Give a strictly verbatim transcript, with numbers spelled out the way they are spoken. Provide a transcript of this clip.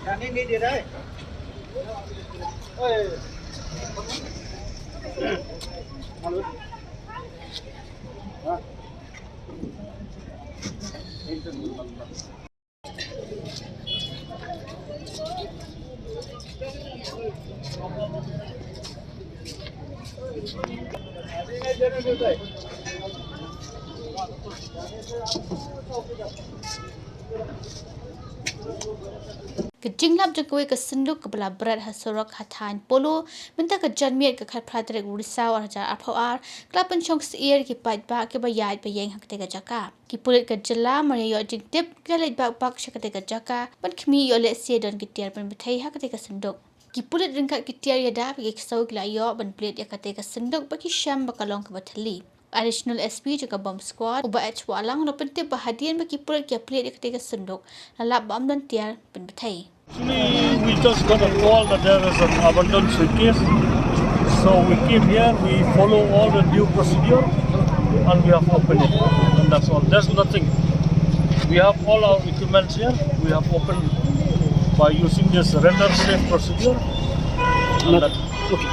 Ka jinglap jong kawei ka synduk kaba la bret ha surok ha thaiñ Polo mynta ka janmiet ka khatphra tarik u Risaw arhajar arphew ar ka la pynshong syier ïa ki paidbah kiba ïaid ba ïeng ha katei ka jaka. Ki pulit ka jylla mar ïa ïoh jingtip ki la leit bak bak sha katei ka jaka ban khmih ïoh lehse don ki tiar pynbthei ha katei ka synduk. Ki pulit ryngkat ki tiar ïada bad ki ksew ki la ïoh ban plied ïa katei ka synduk ba ki shem ba ka long kaba thylli. Additional S P jong ka Bomb Squad u Bah H Wahlang u la pyntip ba hadien ba ki pulit ki ïa plied ïa katei ka synduk la lap ba ym don tiar pynbthei. Actually, we just got a call that there is an abandoned suitcase. So we came here, we follow all the due procedure, and we have opened it. And that's all. There's nothing. We have all our equipments here. We have opened by using this render safe procedure. And that, okay.